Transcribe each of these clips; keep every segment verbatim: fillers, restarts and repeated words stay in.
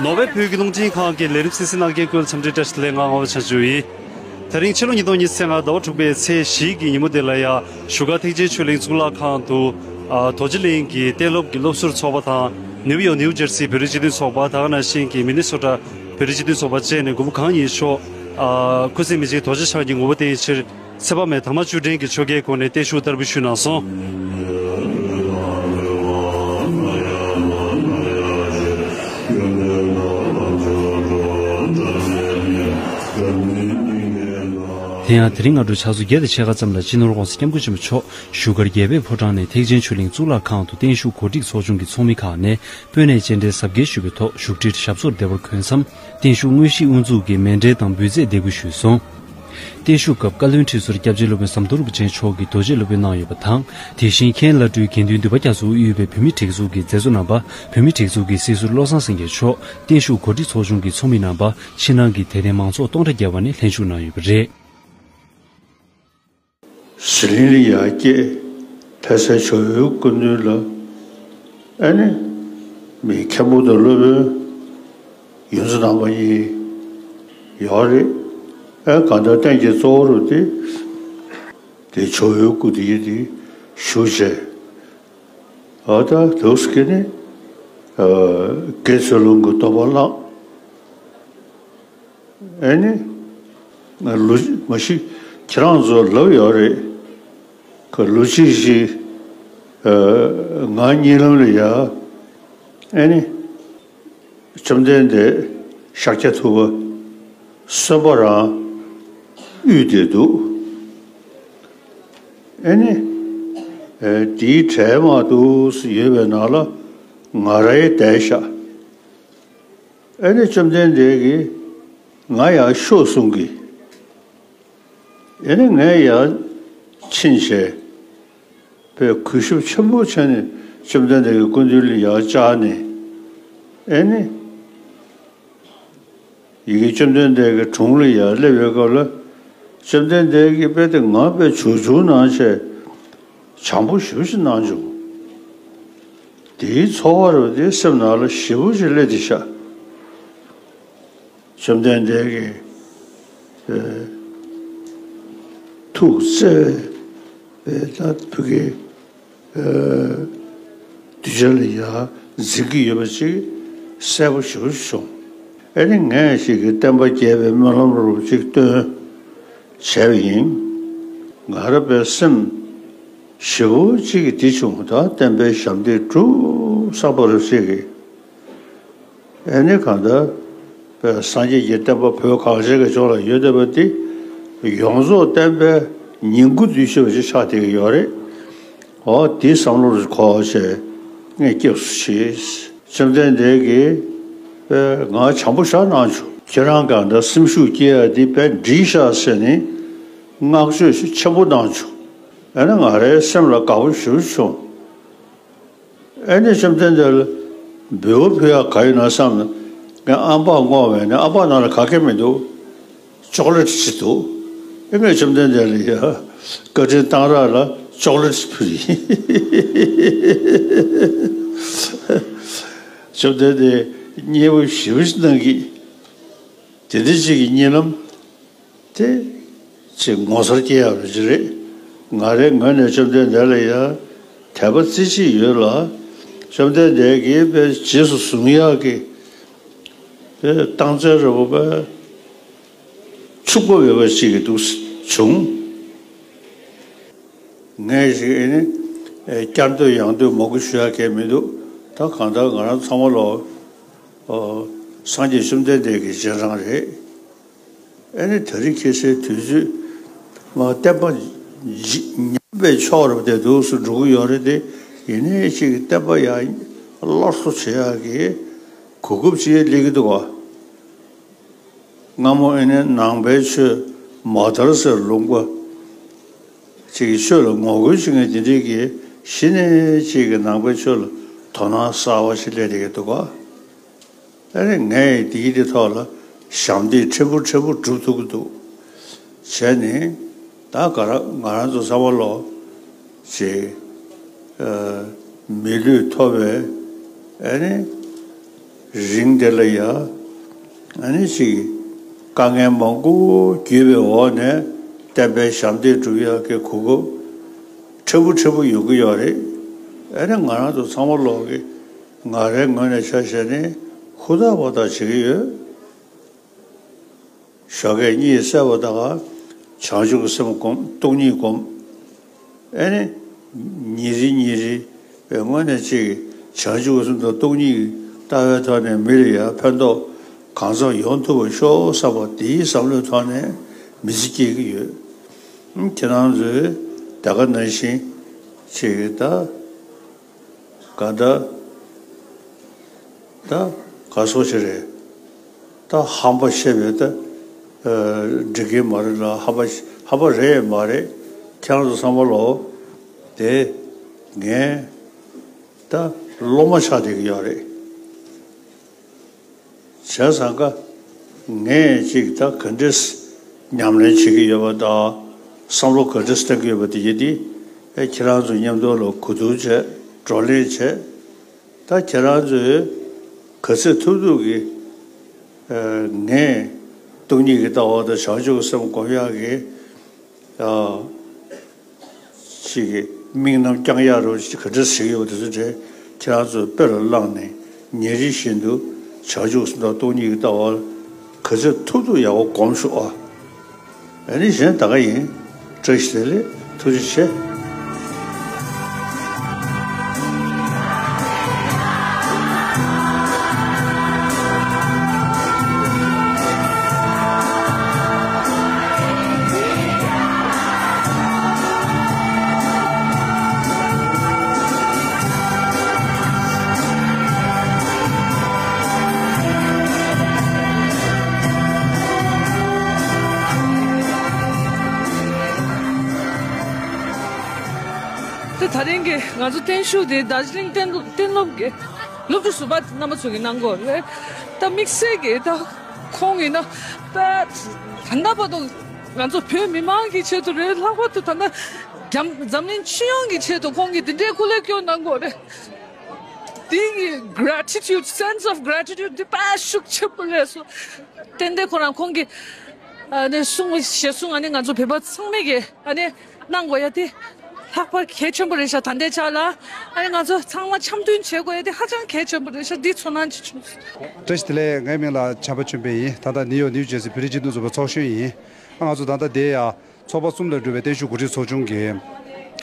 ནོར་ཝེ་བོད་ཀྱི་རླུང་འཕྲིན་ཁང་གི་ལས་རིམ་གསན་གཟིགས་གནང་མཁན་ཀུན་ལ་འཚམས་འདྲི་བཀྲ་ཤིས་བདེ་ལེགས། ང་ངག་དབང་བྱང་ཆུབ་ཡིན། དེ་རིང་ཕྱི་ལོ་ཉིས་སྟོང་ཉི་ཤུ་རྩ་ལྔ་ཟླ་བ་དྲུག་པའི་ཚེས་བཞི་གི་ཉིན་མོ་དེ་ལ་ཡང་བཞུགས་སྒར་ཐེག་ཆེན་ཆོས་གླིང་གཙུག་ལག་ཁང་དུ། ཨ། རྡོ་རྗེ་གླིང་གི་གཏན་སློབ་ཀྱི་སློབ་ཟུར་ཚོགས་པ་དང་། ནིའུ་ཡོག་ནིའུ་ཇར་སི་བོད་རིགས་སྤྱི་མཐུན་ཚོགས་པ། ད་ག་ནང་བཞིན་གྱི་མི་ནི་སོ་ཊ་བོད་རིགས་སྤྱི་མཐུན་ཚོགས་པ་བཅས་ནས་མགོན་པོ་གང་ཉིད་མཆོག་ཨ། སྐུ་ཚེ་མི་ཤིགས་རྡོ་རྗེ་འཆང་གི་ངོ་བོ་བསྟན་ཕྱིར། ཚེ་དཔག་མེད་དར་མ་བཅུ་ལྡན་གྱི་ཆོ་གའི་སྒོ་ནས་བརྟན་བཞུགས་བསྟར་འབུལ་ཞུས་གནང་སོང་། དེ་ཡང་དེ་རིང་སྔ་དྲོ་ཕྱག་ཚོད་བརྒྱད་དང་ཕྱེད་ཀ་ཙམ་ལ་སྤྱི་ནོར་༸གོང་ས་༸སྐྱབས་མགོན་ཆེན་པོ་མཆོག་བཞུགས་སྒར་རྒྱལ་བའི་ཕོ་བྲང་ནས་ཐེག་ཆེན་ཆོས་གླིང་གཙུག་ལག་ཁང་དུ་བརྟན་བཞུགས་གོ་སྒྲིག་ཚོགས་ཆུང་གི་ཚོགས་མི་ཁག་ནས་སྤོས་སྣེས་སྤྱན་འདྲེན་གཟབ་རྒྱས་ཞུས་པའི་ཐོག་བཞུགས་ཁྲིར་ཞབས་སོར་བདེ་བར་འཁོད་མཚམས། བརྟན་བཞུགས་དངོས་གཞིའི་དབུ་འཛུགས་ཀྱིས་མཎྜལ་དང་འབུལ་རྫས་འདེགས་འབུལ་ཞུས་སོང་། བརྟན་བཞུགས་སྐབས་བཀའ་བློན་ཁྲི་ཟུར་སྐྱབས་རྗེ་སློབ་དཔོན་ཟམ་གདོང་རིན་པོ་ཆེ་མཆོག་གིས་རྡོ་རྗེ་སློབ་དཔོན་གནང་ཡོད་པ་དང་། དེ་བཞིན་མཁན་བླ་སྤྲུལ་དགེ་འདུན་འདུས་པ་རྒྱ་མཚོ་དབུས་པའི་བོད་མིའི་སྒྲིག་འཛུགས་ཀྱི་མཛད་གཙོ་རྣམ་པ། བོད་མིའི་སྒྲིག་འཛུགས་ཀྱི་སྲིད་ཟུར་བློ་བཟང་སེང་གེ་མཆོག་བརྟན་བཞུགས་གོ་སྒྲིག་ཚོགས་ཆུང་གི་ཚོགས་མི་རྣམ་པ། ཕྱི་ནང་གི་དད་ལྡན་མང་ཚོགས་སྟོང་ཕྲག་བརྒལ་བ་ནས་ལྷན་ཞུགས་གནང་ཡོད་པ་རེད། ཟི་ལིང་ལ་ཡར་སྐྱེས། ཕལ་ཆེར་ཇོ་བོའི་སྐུ་མདུན་ལ་ཨ་ནི་མི་མཁན་པོ་དང་སློབ་དཔོན་ཡོངས་སུ་གནང་བ་ཡིན་ཡོད་རེད། ཨ། གང་ལྟར་རྟེན་གྱི་གཙོ་བོ་རུ་དེ་དེ་ཇོ་བོའི་སྐུ་དེ་ཡིན་དེ་ཞུ་བྱས། ཨ། ད་དུས་ཀྱི་ནི་ཨ། དགེ་ཚུལ་སློང་གི་རྟོགས་པ་བླངས། ཨེ་ནི། ང་ལོ་མ་གཞི་ཁྱེད་རང་ཚོ་ལབ་ཡོད་རེད། ཁོ་ལོ་གཅིག་ཞིག་ཨ། ང་གཉིད་ལམ་ལ་ཡ། ཨེ་ནི། བཅོམ་ལྡན་འདས་ཤཱཀྱ་ཐུབ་པ་གསོན་པོ་རང་དབུས་དེ་འདུག་ཨེ་ནི། ཨ། དེའི་གྲལ་མ་འདུག་ཡོད་པའི་ནང་ལ་ང་རང་བསྡད་ཤག་ཨེ་ནི་བཅོམ་ལྡན་འདས་ཀྱིས་ང་ཡར་ཤོག་གསུང་གི། ཨེ་ནི་ངས་ཡར་ཕྱིན་བྱས། པའི་གུས་ཞབས་ཆེན་པོ་བྱས་ནས་བཅོམ་ལྡན་འདས་ཀྱི་སྐུ་མདུན་ལ་ཡར་བཅར་ནས། ཨེ་ནི། ཡི་གེ་བཅོམ་ལྡན་འདས་ཀྱི་དྲུང་ལ་ཡར་སླེབས་པའི་སྐབས་ལ། བཅོམ་ལྡན་འདས་ཀྱིས་དཔེ་དེ་ང་དཔེ་བྱུང་བྱུང་གནང་བྱས། བྱམས་པོ་ཞེ་པོ་ཅིག་གནང་བྱུང་། དེའི་ཚོར་བ་རུ་དེ་སེམས་ནང་ལ་ཞེ་པོ་ཅིག་སླེབས་ཏེ་ཤག་བཅོམ་ལྡན་འདས་ཀྱི་ཨ། ཐུགས་བརྩེ་བའི་ད་བུ་གའི་ཨ། གདུལ་བྱ་ལ་ཡ་འཛིན་གྱི་ཡོད་པ་ཅིག་གསལ་པོ་ཞེ་པོ་ཅིག་བྱུང་། ཨེ་ནི་ངས་ཞིག་གི་བསྟན་པ་རྒྱས་པའི་སྨོན་ལམ་རུ་ཅིག་བཏོན་བྱས་པ་ཡིན། ང་རང་པའི་སེམས་ཞེ་པོ་ཅིག་གི་འདི་བྱུང་། ད་བསྟན་པའི་ཞབས་འདེགས་གྲུབ་བསམ་པ་རུ་ཅིག་གི། ཨེ་ནི་གང་ལྟར་པའི་སངས་རྒྱས་ཀྱི་བསྟན་པ་བོད་གངས་ཅན་གྱི་ལྗོངས་ལ་ཡོད་བསྡད་པ་འདི་ཡོངས་རྫོགས་བསྟན་པའི་ཉིང་ཁུ་འདུས་ཤོས་ཅིག་ཆགས་བསྡད་ཀྱི་ཡོད་རེད། འོ་འདི་བསམ་བློ་རུ་འཁོར་བྱས་ངས་སྐྱབས་སུ་མཆི། བཅོམ་ལྡན་འདས་ཀྱིས་པའི་ང་བྱམས་པོ་ཞེ་གནང་བྱུང་། ཁྱེད་རང་གང་ལྟར་སེམས་ཤུགས་སྐྱེ་ཡ་འདི་དཔེ་འགྲིག་ཤག་ཟེར་ནས་བསྔགས་བརྗོད་ཆེན་པོ་གནང་བྱུང་། ཨེ་ནི་ང་རའི་སེམས་ལ་དགའ་པོ་ཞེ་པོ་བྱུང་། ཨེ་ནི་བཅོམ་ལྡན་འདས་ལ་འབུལ་བ་ཕུལ་ཡག་ག་ཡོད་ན་བསམ་ན། ངས་ཨམ་ཕག་བསྔོགས་པས་ནི་ཨམ་ཕག་ནང་ལ་ག་གེ་མི་འདུག་ཅོག་ལེ་ཊི་ཅིག་འདུག་ཨེ་ངས་བཅོམ་ལྡན་འདས་ལ་ཡ། བཀའ་དྲིན་གཏང་རག་ལ་ཅོག་ལེ་ཊི་ཅིག་ཕུལ་ཡིན། བཅོམ་ལྡན་འདས་མཉེས་པོ་ཞེ་པོ་ཅིག་གནང་གི། དེ་འདྲ་ཅིག་གི་གཉིད་ལམ། དེ་ཅིག་ངོ་མཚར་སྐྱེ་ཡག་རེད་ཅིག་རེད། ང་རའི་ངོས་ནས་བཅོམ་ལྡན་འདས་ལ་ཡང་དད་པ་རྩེ་གཅིག་ཡོད་ལ། བཅོམ་ལྡན་འདས་ཀྱིས་དཔེ་རྗེས་སུ་བཟུང་ཡག་གི་དཔེ་སྟངས་འཛིན་རེ་བོ་དཔེ་ཕྱུག་པོ་ཡོད་པ་ཅིག་གི་འདུག་བྱུང་། ངས་ཞིག་ཨེ་ནི་བསྐྱར་ཟློས་ཡང་ཟློས་མང་པོ་ཞུ་ཡག་གང་ཡང་མི་འདུག་ད་གང་ལྟར་ང་རང་ཚང་མ་ལོ་སངས་རྒྱས་བཅོམ་ལྡན་འདས་ཀྱི་རྗེས་འབྲང་རེད། ཨེ་ནི་དེ་རིང་ཁ་སང་དུས་ཚོད་མ་བསྟན་པ་ཉམས་པའི་ཕྱོགས་རུ་དེ་འདུག་སེ་འགྲོ་གི་ཡོད་རེད་དེ། ཡིན་ནའི་ཅིག་བསྟན་པ་ཡང་སླར་གསོ་བྱེད་ཡག་གི་གོ་སྐབས་ཅིག་སླེབས་ཀྱི་འདུག་ག་སྔ་མོ་ཨེ་ནི་ནང་པའི་ཆོས་མ་དར་སའི་ལུང་པ་ཅིག་གི་ཆོས་ལ་ངོ་རྒོལ་བྱེད་མཁན་དེ་འདྲས་ཀྱི་གཞི་ནས་ཅིག་གི་ནང་པའི་ཆོས་ལ་དོ་སྣང་གསར་པ་ཞིག་སླེབས་བསྡད་ཀྱི་འདུག་ག་ཨ་ནི་ངས་དེའི་དེ་ཐོག་ལ་ཞབས་འདེགས་ཕྲན་བུ་ཕྲན་བུ་སྒྲུབ་ཐུབ་ཀྱི་འདུག་བྱས་ནས་ད་ག་ར་ང་རང་ཚོ་ཚང་མ་ལོ་ཅིག་ཨ་མི་ལུས་ཐོབ་པའི་ཨ་ནི་ རིང་དེ་ལ་ཡ། ཨ་ནི་ཅིག་དཀའ་ངལ་མང་པོ་བརྒྱུད་པའི་འོག་ནས་བསྟན་པའི་ཞབས་འདེགས་སྒྲུབ་ཡག་གི་གོ་སྐབས་ཕྲན་བུ་ཕྲན་བུ་ཡོང་གི་ཡོད་རེད། ཨ་ནི་ང་རང་ཚོ་ཚང་མ་ལོག་གི་ང་རའི་ངོས་ནས་ཆ་བཞག་ནས་ཧུར་ཐག་ཧུར་ཐག་བྱེད་ཀྱི་ཡོད། ཞོགས་ཀས་གཉིད་སད་པ་དང་བྱང་ཆུབ་ཀྱི་སེམས་སྒོམ། སྟོང་ཉིད་སྒོམ། ཨེ་ནི། ཉིན་རེ་ཉིན་རེ་བའི་སྔོན་ནས་ཅིག་བྱང་ཆུབ་ཀྱི་སེམས་དང་སྟོང་ཉིད་ལྟ་བའི་ཐོག་ནས་མི་ལ་ཡང་ཕན་ཐོགས་གང་འཚམ་ཡོང་ཐུབ་པ་ཤོག་བསམ་པ་དེའི་བསམ་བློའི་ཐོག་ནས་མི་ཚེ་སྐྱེལ་གྱི་ཡོད། ཁྱེད་རང་ཚོས་ད་ག་ནང་བཞིན་ཅིག་ད། ག་ད། ད་ག་སོ་ཞིག་རེད། ད་ཧམ་པ་བཤད་པའི་ད། འགྲིག་གི་མ་རེད་ལ། ཧམ་པ་ཧམ་པ་རེད་མ་རེད། ཁྱེད་རང་ཚོ་བསམ་བློ་དེ་ངས་ད་སློབ་མ་ཆགས་བསྡད་ཀྱི་ཡོད་རེད། བྱས་ཙང་ཀ་ངས་ཅིག་ད་ག་འདྲས་ཉམས་ལེན་བྱེད་ཀྱི་ཡོད་པ་དང་བསམ་བློ་ག་འདྲས་གཏོང་གི་ཡོད་པ་དེ་ཡིན་དེ། ཨེ་ཁྱེད་རང་ཚོ་མཉམ་དུ་ལ་གོ་བསྡུར་བྱས། བགྲོ་གླེང་བྱས། ད་ཁྱེད་རང་ཚོས་ག་ཚོད་ཐུབ་ཐུབ་ཀྱིས་ངས་སྟོང་ཉིད་ཀྱི་ལྟ་བ་དང་བྱང་ཆུབ་ཀྱི་སེམས་སྒོམ་ཡག་གི་ཅིག་གི་དམིགས་རྣམ་བསྐྱང་ཡག་རུ་ག་འདྲ་ཞིག་ཡོད་པ་དེ་ཚོ་དེ་ཁྱེད་རང་ཚོས་དཔེ་ལ་བླངས་ནས་ཉིན་རེ་བཞིན་དུ་བྱང་ཆུབ་སེམས་དང་སྟོང་ཉིད་ཀྱི་ལྟ་བ་ག་ཚོད་ཐུབ་ཐུབ་ཡག་པོ་སྒོམ་ཤོག་ཨ། ཨ་ནི་གཞན་ད་ག་ཡིན། བཀྲ་ཤིས་བདེ་ལེགས། ཐུགས་རྗེ་ཆེ། ད་དེ་རིང་གི་ང་ཚོ་བརྟན་བཞུགས་དེ་དར་ཇི་ལིང་གཏན་གཏན་སློབ་ཀྱི་སློབ་ཕྲུག་ཟུར་པ་རྣམ་པ་ཚོ་གིས་གནང་གི་ཡོད་རེད། ད་དམིགས་བསལ་གྱིས་ད་ཁོང་ཡིན་ན་ད་ད་ལྟ་བར་དུ་ང་ཚོ་བོད་མི་མང་གི་ཆེད་དུ་རེད། ལྷག་པར་དུ་ད་ལྟ་འཛམ་འཛམ་གླིང་སྤྱི་ཡོངས་ཀྱི་ཆེད་དུ་ཁོང་གིས་འདི་འདྲའི་སྐུ་ལས་བསྐྱོན་གནང་གི་ཡོད་རེད། དེ་གི་gratitude, sense of gratitude འདི་དཔེ་ཤུགས་ཆེན་པོ་རེད་སོ། ཏན་ཏན་ཁོ་རང་ཁོང་གི་ཨ་ནི་གསུང་བ་ཞལ་གསུང་ཨ་ནི་ང་ཚོ་བོད་པ་ཚང་མས་ཀྱི་ཨ་ནི་གནང་དགོས་ཡ་དེ་ལྷག་པར་གལ་ཆེན་པོ་རེད་ཤག་ད་ལྟའི་ཆ་ལ་ཨ་ནི་ང་ཚོ་ཚང་མ་འཆམ་མཐུན་བྱེད་དགོས་ཡ་དེ་ཧ་ཅང་གལ་ཆེན་པོ་རེད་ཤག་འདི་ཚོར་སྣང་ཅིག་བྱུང་སོང་། བཀྲ་ཤིས་བདེ་ལེགས། ངའི་མིང་ལ་བྱམས་པ་ཆོས་འཕེལ་ཡིན། ད་ལྟ་ནིའུ་ཡོག་ནིའུ་ཇར་སི་བོད་རིགས་སྤྱི་མཐུན་ཚོགས་པའི་ཚོགས་གཞོན་ཡིན། ང་ཚོ་ད་ལྟ་དེ་ཡ། ཚོགས་པ་གསུམ་ལས་གྲུབ་པའི་བརྟན་བཞུགས་གོ་སྒྲིག་ཚོགས་ཆུང་གིས་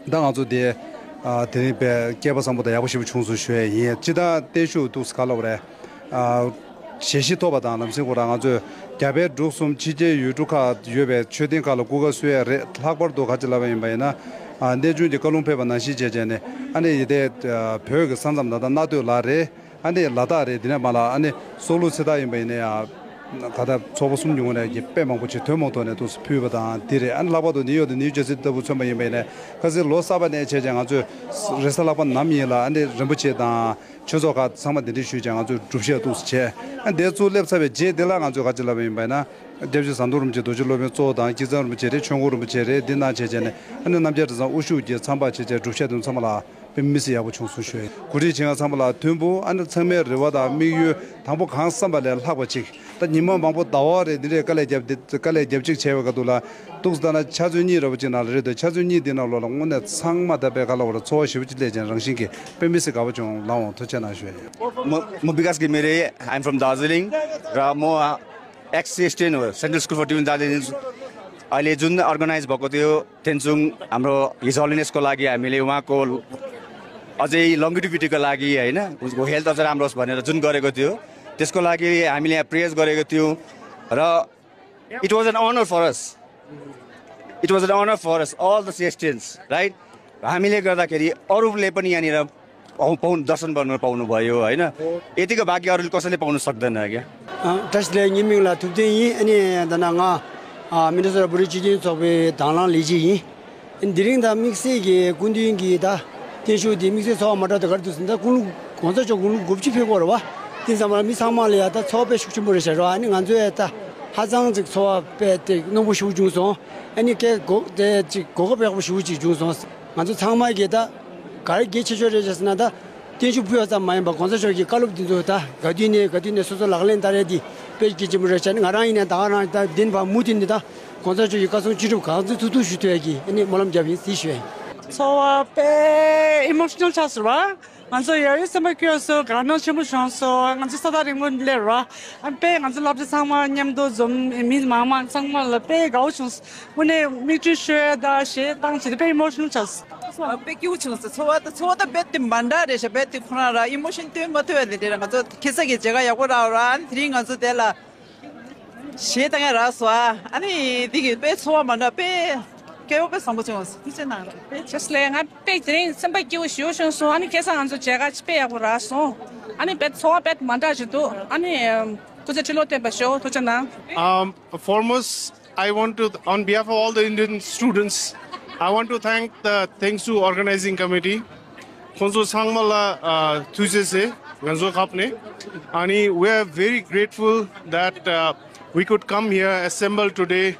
ད་ང་ཚོ་དེ་ཨ་དེ་རིང་དཔེ་སྐལ་པ་བཟང་པོ་དང་ཡག་པོ་ཞེ་པོ་བྱུང་སོང་ཞུ་ཡས་ཡིན། སྤྱིར་བཏང་བརྟན་བཞུགས་འདུག་ག་ལབ་རེད། ཨ་ཞལ་བཞེས་ཐོབ་པ་དང་ལམ་སེང་ཁོ་རང་ང་ཚོས་རྒྱ་བལ་འབྲུག་གསུམ་ཕྱི་རྒྱལ་ཡུལ་གྲུ་ཁག་ཡོད་པའི་མཆོད་རྟེན་ཁག་ལ་སྐུ་ཁ་གསོལ་ཡས་རེད། ལྷག་པར་དུ་ག་ཅི་ལབ་པ་ཡིན་པ་ཡིན་ན། ཨ་གནས་ཆུང་གི་བཀའ་ལུང་ཕེབས་པ་ནང་བཞིན་བྱས་བྱས་ནས་ཨ་ནི་ཡི་དེ་བོད་ཀྱི་ས་མཚམས་ད་ལྟ་རྣ་སྟོད་ལ་རེད། ཨ་ནི་ལ་དྭགས་རེད། འདི་ནས་མར་ལ་ཨ་ནི་སོག་ལུ་ཚེ་ཐར་ཡིན་པ་ཡིན་ན་ཡང་ད་ལྟ་ཚོགས་པ་གསུམ་གྱི་ངོས་ནས་ཀྱི་དཔེ་མང་པོ་ཅིག་དོན་མང་ཐོག་ནས་ཏོག་ཙམ་ཕུལ་བ་དང་འདི་རེད། ཨ་ནི་ལྷག་པར་དུ་ནིའུ་ཡོག་དང་ནིའུ་ཇར་སི་ལྟ་བུ་མཚོན་པ་ཡིན་པ་ཡིན་ན་ཁ་སང་ལོ་གསར་པ་ནས་བྱས་ཀྱང་ང་ཚོས་རེས་གཟའ་ལྷག་པ་ནམ་ཡིན་ལ་ཨ་ནི་རིན་པོ་ཆེ་དང་ཆོས་ཚོགས་ཁག་ཚང་མ་གདན་འདྲེན་ཞུས་ཀྱང་ང་ཚོས་སྒྲུབ་བཤད་ཏོག་ཙམ་བྱས། ཨ་འདི་ཚུར་སླེབས་ཚར་བའི་རྗེས་འདི་ལ་ང་ཚོས་ག་ཅི་ལབ་པ་ཡིན་པ་ཡིན་ན། སྐྱབས་རྗེ་ཟམ་གདོང་རིན་པོ་ཆེ་རྡོ་རྗེ་སློབ་དཔོན་གཙོ་བོ་དང་སྐྱིད་ཚང་རིན་པོ་ཆེ་རེད། ཆོས་འཁོར་རིན་པོ་ཆེ་རེད། འདི་གནང་བྱས་བྱས་ནས་ཨ་ནི་རྣམ་རྒྱལ་གྲྭ་ཚང་དབུ་བཞུགས་ཀྱི་མཚམས་པ་བྱས་བྱས་སྒྲུབ་བཤད་དེ་ཚང་མ་ལ། དཔེ་མི་སྲིད་ཡག་པོ་བྱུང་སོང་ཞུ། གོ་སྒྲིག་བྱེད་མཁན་ཚང་མ་ལ་མཐུན་པོ། ཨ་ནི་ཚང་མའི་རེ་བ་དང་དམིགས་ཡུལ་དང་པོ་གང་བསམ་པ་ལས་ལྷག་པ་ཅིག་ད་ཉི་མ་མང་པོ་ཟླ་བ་རེ་འདི་འདྲའི་དཀའ་ལས་རྒྱབ་འདི་དཀའ་ལས་རྒྱབ་ཅིག་བྱས་པའི་སྐབས་དུ་ལ་འདུག་ཟེར་ན་ཆ་ཚོད་གཉིས་རེ་བ་ཅིག་ནང་ལ་རེད་འདུག་ཆ་ཚོད་གཉིས་འདི་ནང་ལོགས་ལ་དངོས་གནས་ཚང་མ་ད་དཔེ་ག་ལ་བར་ཚོར་བ་ཞེ་པོ་ཅིག་སླེབས་ཀྱང་རང་བཞིན་གྱིས་དཔེ་མི་སྲིད་དགའ་པོ་བྱུང་། ལགས་འོང་། ཐུགས་རྗེ་གནང་ཞུ། म म विकास Ghimire, I am from Darjeeling. र म एक्स सिएसटिएन हो, सेन्ट्रल स्कुल फर टिचिङ दार्जिलिङ। अहिले जुन अर्गनाइज भएको थियो तेन्सुङ, हाम्रो हिज होलिनेसको लागि हामीले उहाँको अझै लङ्गिटिभिटीको लागि, होइन, उसको हेल्थ अझ राम्रो होस् भनेर जुन गरेको थियो, त्यसको लागि हामीले यहाँ प्रेयर्स गरेको थियौँ र it was an honor for us, it was an honor for us all the सिएसटिएन्स, राइट। हामीले गर्दाखेरि अरूले पनि यहाँनिर पाउ पाउनु दर्शन गर्न पाउनुभयो, होइन? यतिको भाग्य अरूले कसैले पाउन सक्दैन क्या। བཀྲ་ཤིས་བདེ་ལེགས། ངའི་མིང་ལ་ཐུབ་བསྟན་ཡིན། ཨ་ནི་ད་ནང་ང་མི་ནི་སོ་ཊ་བོད་རིགས་སྤྱི་མཐུན་ཚོགས་པའི་དང་བླངས་ལས་བྱེད་ཡིན། དེ་རིང་ད་དམིགས་བསལ་གྱི་སྐུ་མདུན་གྱི་ད་བརྟན་བཞུགས་དེ་དམིགས་བསལ་ཚོགས་པ་མ་འདྲ་ད་ག་རེ་འདུག་ཟེར་ན། ད་སྐུ་ངོ་ཚ་ཅོག་དགུང་ལོ་དགུ་བཅུ་ཕེབས་ཀྱི་ཡོད་རེད་བ། དེ་ཙམ་པ་ལ་མི་ཚང་མ་ལ་ཡ་ད་ཚོར་བ་དཔེ་ཤུགས་ཆེན་པོ་རེད་ཤག་རེད་བ། ཨ་ནི་ང་ཚོས་ད་ཧ་ཅང་ཅིག་ཚོར་བ་དཔེ་དེ་རྣོན་པོ་ཞེ་པོ་བྱུང་སོང་། ཨ་ནི་སྐད་གོ་དེ་ཅིག་གོ་སྐབས་ཡག་པོ་ཞེ་པོ་ཅིག་བྱུང་སོང་། ང་ཚོ་ཚང་མ་གིས་ད་ག་རེ་གལ་ཆེ་ཤོས་རེད་ཟེར་ན། ད་ བརྟན་བཞུགས་ཕུལ་བ་ཙམ་མ་ཡིན་པར་༸གོང་ས་མཆོག་གི་བཀའ་སློབ་འདི་ཚོ་ད་ག་དུས་ནས་ག་དུས་ནས་སོ་སོ་ལག་ལེན་བསྟར་ཡས་འདི་དཔེ་གལ་ཆེན་པོ་རེད་ཤག་ང་རང་ཡིན་ན་ད་ག་རང་ད་འདི་ནས་ཕར་མུ་མཐུད་ནས་ད་༸གོང་ས་མཆོག་གི་བཀའ་གསུང་ཅི་སྒྲུབ་གང་ཚུད་ཐུབ་ཐུབ་ཞུ་ཐུབ་ཡས་ཀྱི་ཨ་ནི་སྨོན་ལམ་རྒྱབ་ཡིན་ཟེར་ཞུ་ཡ་ཡིན། ཚོར་བ་དཔེ་ཨི་མོ་ཤི་ནལ་ཆགས་སོང་བ། ང་ཚོ་ཡ་ཡི་སེམས་པ་སྐྱོ་སོང་། དགའ་སྣང་ཆེན་པོ་བྱུང་སོང་། ང་ཚོ་ས་ཐག་རིང་པོ་སླེབས་ར། ཨ་དཔེ་ང་ཚོ་སློབ་གྲྭ་ཚང་མ་མཉམ་དུ་འཛོམས། མི་མང་མང་ཚང་མ་ལ་དཔེ་དགའ་བོ་བྱུང་སོང་། དངོས་གནས་མིག་ཆུ་ཤོར་ཡ་དང་གཞས་བཏང་བྱས་ཏེ་དཔེ་ཨི་མོ་ཤི་ནལ་ཆགས་སོང་། ཨ་དཔེ་སྐྱིད་པོ་བྱུང་སོང་། ཚོར་བ་དང་ཚོར་བ་དང་རྦད་དེ་མ་འདྲ་རེད་ཤག་རྦད་དེ་ཁོ་རང་ར་ཨི་མོ་ཤན་སྟོན་མ་ཐུབ་ཡ་དེ་འདྲ་ར། ང་ཚོ་ཁ་སང་གི་མཇལ་ཁ་ཡག་པོ་རག་ར། ཨ་ནི་དེ་རིང་ང་ཚོ་དེ་ལ་གཞས་བཏང་ཡ་རག་སོང་ཨ། ཨ་ནི་འདི་གི་དཔེ་ཚོར་བ་མ་འདྲ་དཔེ་སྐལ་བ་དཔེ་བཟང་པོ་བྱུང་སོང་། ཐུགས་རྗེ་གནང་། ཅེས་ལས་ང་དཔེ་དེ་རིང་སེམས་པ་སྐྱིད་པོ་ཞེ་པོ་བྱུང་སོང་། ཨ་ནི་ཁ་སང་ང་ཚོ་མཇལ་ཁ་དཔེ་ཡག་པོ་རག་སོང་། ཨ་ནི་དཔེ་ཚོར་བ་དཔེ་མ་འདྲ་ཞིག་འདུག་ཨ་ནི་སྐུ་ཚེ་ཁྲི་ལོ་བརྟན་པ་ཤོག་ཐུགས་རྗེ་གནང་། Um, foremost, I want to, on behalf of all the Indian students, I want to thank the Thengshu Organizing Committee. ཁོང་ཚོ་ཚང་མ་ལ་ཨ་ཐུགས་རྗེ་ཆེ། ང་ཚོ་ཁབ་ནས། ཨ་ནི་we are very grateful that uh, we could come here, assemble today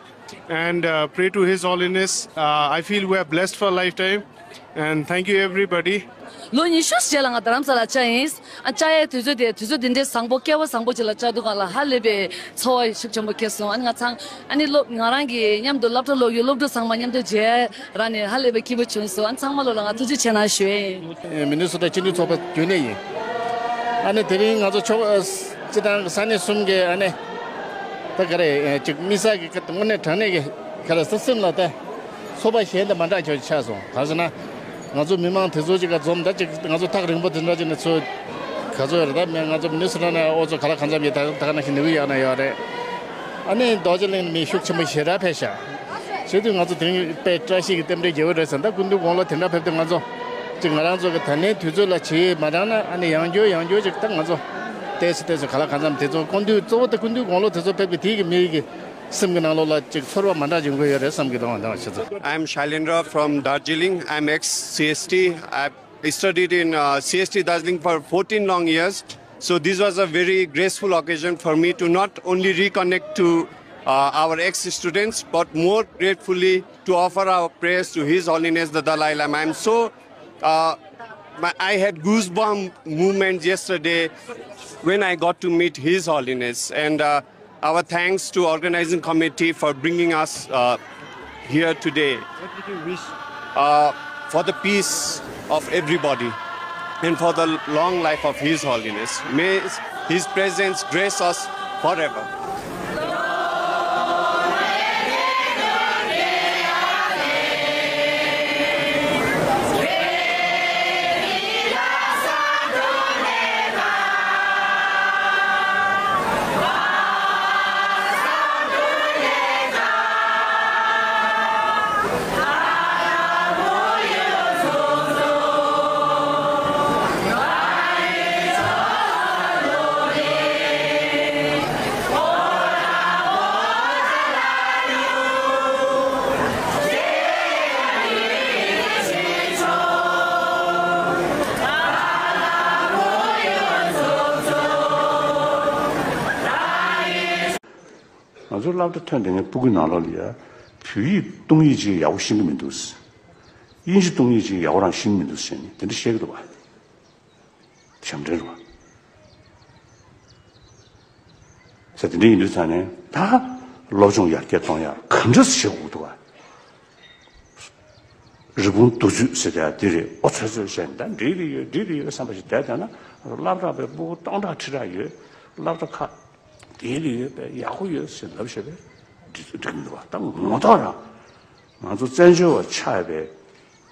and uh, pray to His Holiness. Uh, I feel we are blessed for a lifetime. And thank you everybody. ལོ་ཉི་ཤུ་རྗེས་ལ་ང་རྡ་རམ་ས་ལ་བཅར་ཡིན། ཨ་བཅར་ཡའི་དུས་ཚོད་དེ་དུས་ཚོད་འདི་འདྲའི་བཟང་པོ་སྐལ་བ་བཟང་པོ་ཅིག་ལ་བཅར་འདུག་ག་ལ་ཧ་ལས་པའི་ཚོར་བ་ཤུགས་ཆེན་པོ་སྐྱེས་སོང་། ཨ་ནི་ང་ཚང་ཨ་ནི་སློབ་ང་རང་གི་མཉམ་དུ་སློབ་གྲྭ་སློབ་ཡུལ་སློབ་ཕྲུག་ཚང་མ་མཉམ་དུ་མཇལ་ར་ནས་ཧ་ལས་པའི་སྐྱིད་པོ་བྱུང་སོང་། ཨ་ནི་ཚང་མ་ལོ་ལ་ང་ཐུགས་རྗེ་ཆེ་གནང་ཞུ་ཡ་ཡིན། མི་ནི་སོ་ཊ་སྤྱི་མཐུན་ཚོགས་པ་བརྒྱུད་ནས་ཡིན། ཨ་ནི་དེ་རིང་ང་ཚོ་ཕྱོགས་སྤྱི་བཏང་གི་ས་གནས་གསུམ་གི་ཨ་ནི་ད་ག་རེ་ཅིག་དམིགས་བསལ་གྱི་དངོས་གནས་དྲང་གནས་ཀྱི་ག་རེ་ས་སེམས་ལ་ད་ཚོར་བ་གཞན་དང་མ་འདྲ་ཁྱོད་ཆགས་སོང་། གང་ཟེར་ན་ང་ཚོ་མི་མང་དེ་ཚོ་ཅིག་ག་འཛོམས་ད་ཅིག་ང་ཚོ་ཐག་རིང་པོ་དེ་འདྲ་ཅིག་ནས་ཚོ་ག་ཚོད་རེད། ད་མི་ང་ཚོ་མི་ནི་སོ་ཊ་ནས་ཨོ་ཚོ་ག་ལ་གང་འཚམ་ཡོད། ད་ད་ག་ནང་བཞིན་ནིའུ་ཡོག་ནས་ཡོད་རེད། ཨ་ནི་རྡོ་རྗེ་གླིང་ནས་མི་ཤུགས་ཆེན་པོ་ཞེ་དྲག་ཕེབས་ཤག་བྱེད་དུས་ང་ཚོ་དེ་རིང་དཔེ་བཀྲ་ཤིས་ཀྱི་རྟེན་འབྲེལ་རྒྱས་པོ་རེད་ཟེར། ད་སྐུ་མདུན་དགུང་ལོ་དེ་འདྲ་ཕེབས་དུས་ང་ཚོ་ཅིག་ང་རང་ཚོ་གི་ད་ལྟའི་དུས་ཚོད་ལ་བྱེད་མ་འདང་ན་ཨ་ནི་ཡང་བསྐྱར་ཡང་བསྐྱར་ཅིག་ད་ང་ཚོ་ཏོག་ཙམ་ཏོག་ཙམ་ག་ལ་གང་འཚམ་དེ་ཚོ་སྐུ་མདུན་གཙོ་བོ་ད་སྐུ་མདུན་དགུང་ལོ་དེ་ཚོ་ཕེབས་དུས་དེའི་གི་མི་གི་སེམས་ཀྱི་ནང་ལོགས་ལ་ཅིག་ཚོར་བ་མ་འདྲ་ཅིག་འགོས་ཡོད་རེད་བསམ་གི་འདུག་ཨང་། ད་ང་ཆུ་ཚོད། I am Shailendra from Darjeeling. I am ex C S T. I studied in uh, C S T Darjeeling for fourteen long years. So this was a very graceful occasion for me to not only reconnect to uh, our ex-students, but more gratefully to offer our prayers to His Holiness the Dalai Lama. I'm so uh, my, I had goosebump movement yesterday when I got to meet His Holiness, and uh, our thanks to organizing committee for bringing us uh, here today. What did you wish? Uh, for the peace of everybody and for the long life of His Holiness. May His presence grace us forever. ང་ཚོ་སློབ་གྲྭ་ཐོན་དེ་ངའི་སྤུ་གུའི་ནང་ལོགས་ལ་ཡ་བོད་ཡིག་གཏོང་ཡིག་ཅིག་ཡག་པོ་ཤེས་ཀྱི་མི་འདུག་དབྱིན་ཇི་གཏོང་ཡིག་ཅིག་ཡག་པོ་རང་ཤེས་ཀྱི་མི་འདུག་ཟེར་ནས་དེ་འདྲ་བཤད་ཀྱི་འདུག་བ། ཞབས་འདྲེན་རེད་བ། ཟེར་དེ་འདྲ་ཡིན་དུས་ཙང་ནས་ད་སློབ་སྦྱོང་ཡར་རྒྱས་གཏོང་ཡག་ག་འདྲ་བྱེད་དགོས་འདུག་བ། རི་བོང་གདུག་རྩུབ་ཟེར་དེ་འདི་རེད། ཨོ་ཚོད་ཚོད་བཤད་ནས་ད་འགྲིག་གི་ཡོད་འགྲིག་གི་ཡོད་བསམ་པ་ཞིག་བསྡད་བསྡད་ན་སློབ་གྲྭ་པའི་སྤུ་གུ་སྟོང་ཕྲག་ཁྲི་ཕྲག་ཡོད། སློབ་གྲྭ་ཁག་དེ་ལ་ཡོད་པའི་ཡག་པོ་ཡོད་ཟེར་ལབ་བྱས་པས་འགྲིག་འགྲིག་མི་འདུག་བ། ད་ངོ་ཐོག་རང་ང་ཚོ་བཙན་བྱོལ་བ་ཆགས་པའི་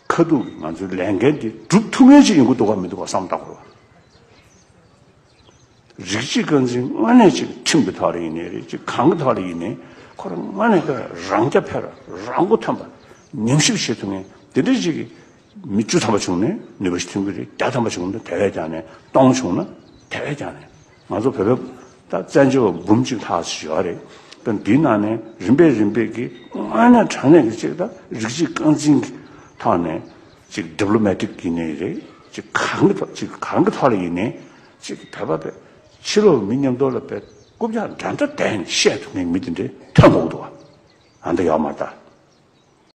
ཁ་ཐུག་གི་ང་ཚོའི་ལས་འགན་འདི་སྒྲུབ་ཐུབ་མཁན་ཅིག་ཡིན་དགོས་འདུག་ག་མི་འདུག་ག་བསམ་བཏང་དགོས་རེད་བ། རིགས་གཅིག་རྐང་འཛིན་དངོས་གནས་ཅིག་ཁྲིམས་ཀྱི་ཐོག་ལ་ཡིན་ནའི་རེད། ཅིག་གང་གི་ཐོག་ལ་ཡིན་ནའི་ཁོ་རང་དངོས་གནས་ཀྱི་རང་རྐྱ་འཕེར་བ་རང་མགོ་ཐོན་པ་ཉམས་ཞིབ་བྱེད་ཐུབ་མཁན་དེ་འདྲ་ཅིག་གི་མི་བཅུ་ཐམ་པ་བྱུང་ནས་ནུས་པ་ཞིག་ཐོན་གྱི་རེད། བརྒྱ་ཐམ་པ་བྱུང་ན་དེ་བས་ཀྱང་ནས་སྟོང་བྱུང་ན་དེ་བས་ཀྱང་ནས་ང་ཚོ་བོད་པའི་ད་བཙན་བྱོལ་བ་འབུམ་གཅིག་ལྷག་ཞིག་ཡོད་རེད། ད་འདིའི་ནང་ནས་རིམ་པས་རིམ་པས་ཀྱི་དངོས་གནས་དྲང་གནས་ཀྱི་ཅིག་ད་རིགས་གཅིག་རྐང་འཛིན་གྱི་ཐོག་ནས་ཅིག་ཌི་པི་ལོ་མེ་ཊིག་ཡིན་ནའི་རེད། ཅིག་གང་གི་ཐོག་ཅིག་གང་གི་ཐོག་ལ་ཡིན་ནའི་ཅིག་བོད་པ་བས་ཕྱི་ལོགས་མི་མཉམ་དུ་ལ་བས་རྐུབ་བཀྱག་འདྲ་འདྲ་བསྡད་ནས་བཤད་ཐུབ་མཁན་མི་དེ་འདྲའི་ཐོན་དགོས་འདུག་བ། ཨ་འདྲ་ཡོད་མ་རེད་ད།